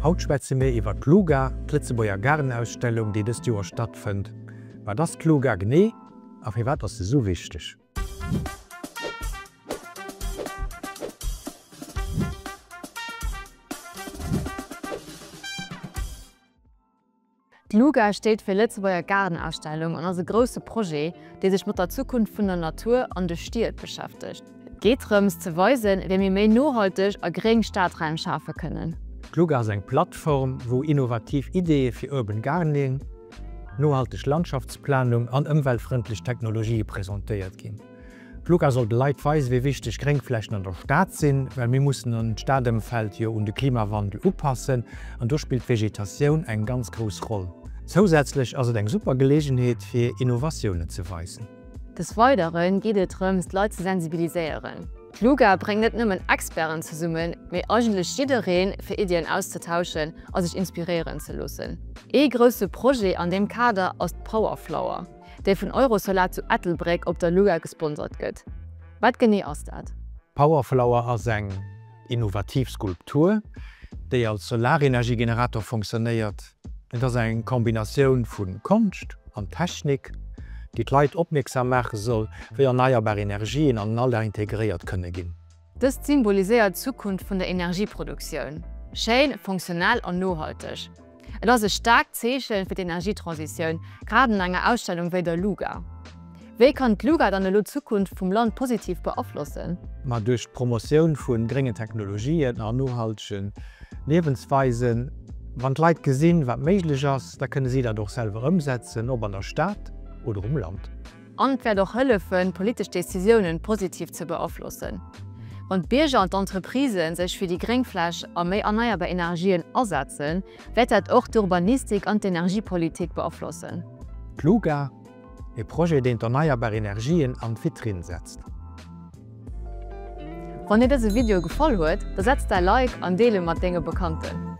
Haut schwätze mir iwwer d'LUGA, d'Lëtzebuerger Gaardenausstellung, déi dëst Joer stattfënnt. Wat ass d'LUGA genee a firwat ass se esou wichteg? D'LUGA steet fir Lëtzebuerger Gaardenausstellung an ass e grousse Projet, dee sech mat der Zukunft vun der Natur an de Stied beschäftegt. Et geet drëms ze weisen, wéi mir méi nohalteg a gréng Stadräim schafe kënnen. D'LUGA ass eng Plattform, wou innovativ Ideeë fir Urban Gardening, nohalteg Landschaftsplanung an ëmweltfrëndlech Technologië presentéiert ginn. D'Luga soll de Leit weisen, wéi wichteg Gréngflächen an der Stad sinn, well mir mussen an d'Stadëmfeld jo un de Klimawandel upassen an do spillt d'Vegetatioun eng ganz grouss Roll. Zousätzlech ass et eng super Geleegenheet fir Innovatiounen ze weisen. Des Weidere geet et drëms, d'Leit ze sensibiliséieren. D'Luga bréngt net nëmmen Experten zesummen, mee eigentlech jiddereen, fir Iddien auszetauschen a sech inspiréieren ze loossen. Ee grousse Projet an deem Kader ass d'Powerflower. Déi vun Eurosolar zu Ettelbréck op der Luga gesponsert gëtt. Wat genee ass dat? D'Powerflower ass eng innovativ Skulptur, déi als Solarenergiegenerator funktionéiert. Et ass eng Kombinatioun vu Konscht an Technik, déi d'Leit opmierksam maache soll, wéi erneierbar Energien an den Alldag integréiert kënne ginn. Dëst symboliséiert d'Zukunft vun der Energieproduktioun, schéin, funktionell an nohalteg. Et ass e staarkt Zeeche fir d'Energietransitioun, grad an enger Ausstellung wéi der LUGA. Wéi kann d'LUGA dann elo d'Zukunft vum Land positiv beaflossen? Ma duerch d'Promotioun vu gréngen Technologien an nohaltege Liewensweisen. Wann d'Leit gesinn, wat méiglech ass, da kënne si dat och selwer ëmsetzen, ob an der Stad oder um Land. An et wäert och hëllefen, politesch Decisiounen positiv ze beaflossen. Wann d'Bierger an d'Entreprisen sech fir déi gréng Fläch a méi erneierbar Energien asetzen, wäert dat och d'Urbanistik an d'Energiepolitik beaflossen. D'LUGA, e Projet, deen d'erneierbar Energien an d'Vitrinn setzt. Wann dir dëse Video gefall huet, da setz däi Like an deel e mat denge Bekannten.